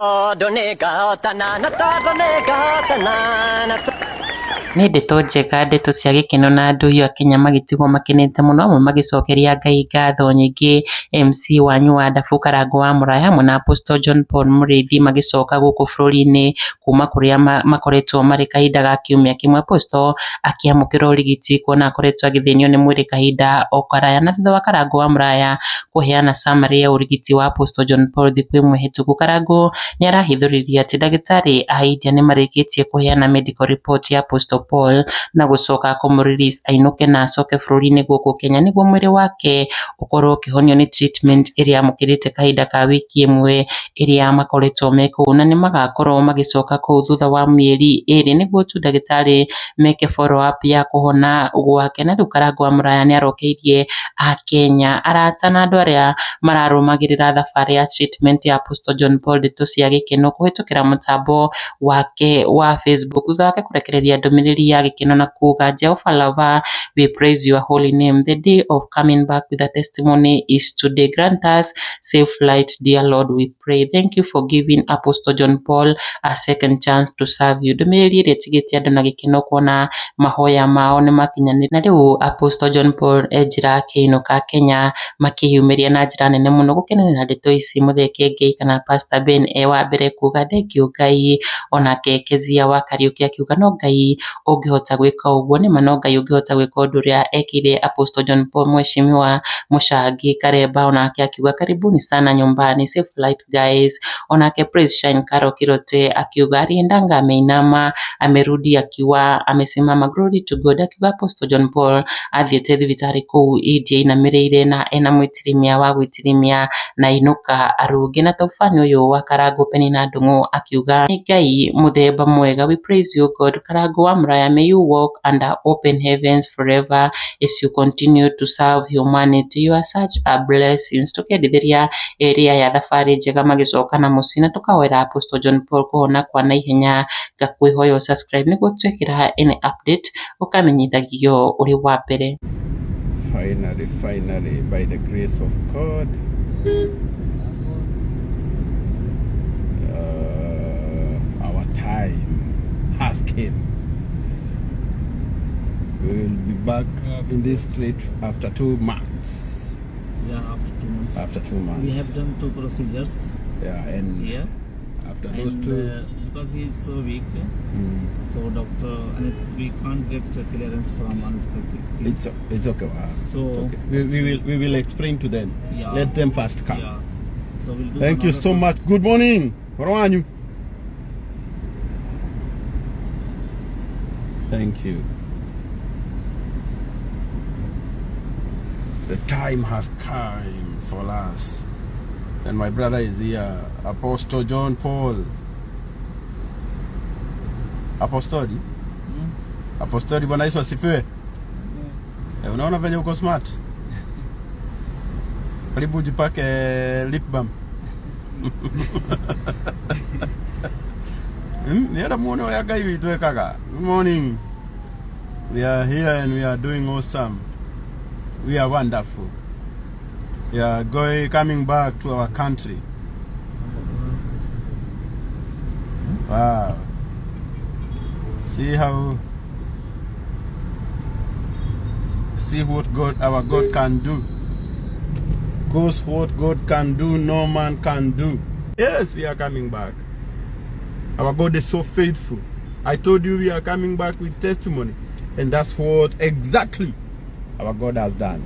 Tondũ nĩngahotana na tondũ nĩngahotana na Nĩ ndeto njega, ndeto cia gĩkeno na andũ a Kenya magĩtigwo makenete mũno, amwe magĩcokeria Ngai ngatho nyingĩ. MC wanyu wa Ndabu Karangũ wa Mũraya hamwe na Apostle John Paul Mũrĩithi magĩcoka gũkũ bũrũri-inĩ kuma kũrĩa makoretwo marĩ kahinda ga kiumia kĩmwe. Apostle akĩamũkĩra ũrigiti kuona akoretwo agĩthĩnio nĩ mwĩrĩ kahinda o karaya, na thutha wa Karangũ wa Mũraya kũheana summary ya ũrigiti wa Apostle John Paul thikũ ĩmwe hĩtũku, Karangũ nĩ arahithũririe atĩ ndagĩtarĩ a India nĩmarĩkĩtie kũheana medical report ya Apostle Paul na gũcoka kũmũ release ainũke na acoke bũrũri-inĩ gũkũ Kenya nĩguo mwĩrĩ wake ũkorwo ũkĩhonio nĩ treatment ĩrĩa amũkĩrĩte kahinda ka wiki ĩmwe ĩrĩa makoretwo me kũu, na nĩmagakorwo magĩcoka kũu thutha wa mĩeri ĩrĩ nĩguo tu ndagĩtarĩ meke follow up ya kũhona gwake. Na rĩu Karangũ wa Mũraya nĩarokeirie akenya, arata na andũ arĩa mararũmagĩrĩra thabarĩ ya treatment ya Apostle John Paul ndeto cia gĩkeno kũhĩtũkĩra mũtambo wake wa Facebook thutha wake kũrekereria ndũmĩrĩri ya gĩkeno na kuga Jehovah Lover, we praise your holy name. The day of coming back with a testimony is today. Grant us safe flight, dear Lord, we pray. Thank you for giving Apostle John Paul a second chance to serve you. Ndũmĩrĩri ĩrĩa ĩtigĩte andũ na gĩkeno kuona mahoya mao nĩ makinyanĩru, na rĩu Apostle John Paul e njĩra akĩinũka Kenya makĩyumĩria na njĩra nene mũno gũkenanĩra ndeto ici. Mũthee Kĩengei kana Pastor Ben e wa mbere kuga thengiũ Ngai, onake Kezia wa Kariũki akiuga no Ngai ũngĩhota gwĩka ũguo, nĩma no Ngai ũngĩhota gwĩka ũndũ ũrĩa ekĩire Apostle John Paul. Mheshimiwa Mũcangi Karemba onake akiuga karibuni sana nyumbani, safe flight guys. Onake Praise Shine Karo Kirote akiuga aliendanga ameinama amerudi akiwa amesimama, glory to God. Akiuga Apostle John Paul athiĩte thibitarĩ kũu India ainamĩrĩire na ena mwĩtirimia wa gwĩtirimia na ainũka arũngi. Na taubani ũyũ wa Karangũ Penina Ndung'u akiuga nĩ Ngai mũthemba mwega, we praise you God. Karangũ wa Mũraya, may you walk under open heavens forever as you continue to serve humanity, you are such a blessing. Tũkendithĩria ĩrĩa ya thabarĩ njega magĩcoka na mũciĩ, na tũkahoera Apostle John Paul kũhona kwa naihenya. Ngakwĩhoya subscribe nĩguo twekĩra any update ũkamenyithagio ũrĩ wa mbere. Finally, finally, by the grace of God, our time has came. We will be back in this street after 2 months. Yeah, after 2 months. After 2 months. We have done two procedures Yeah, and here. After those And two, because he is so weak, so doctor, we can't get clearance from anesthetic team. It's okay. Wow. So- it's okay. We will explain to them. Yeah. Let them first come. Yeah. So we'll do Thank you another so much. Good morning. How are you? Thank you. The time has come for us. And my brother is here, Apostle John Paul. Apostoli? Apostoli, Bwana Yesu asifiwe. Eh, unaona venye uko smart? Karibu ujipake lip balm. Nienda muone ũrĩa Ngai witũ ekaga. Good morning. We are here and we are doing awesome. We are wonderful. We are going coming back to our country. Wow. See what God our God can do. Because what God can do, no man can do. Yes, we are coming back. Our God is so faithful. I told you we are coming back with testimony. And that's what exactly our God has done.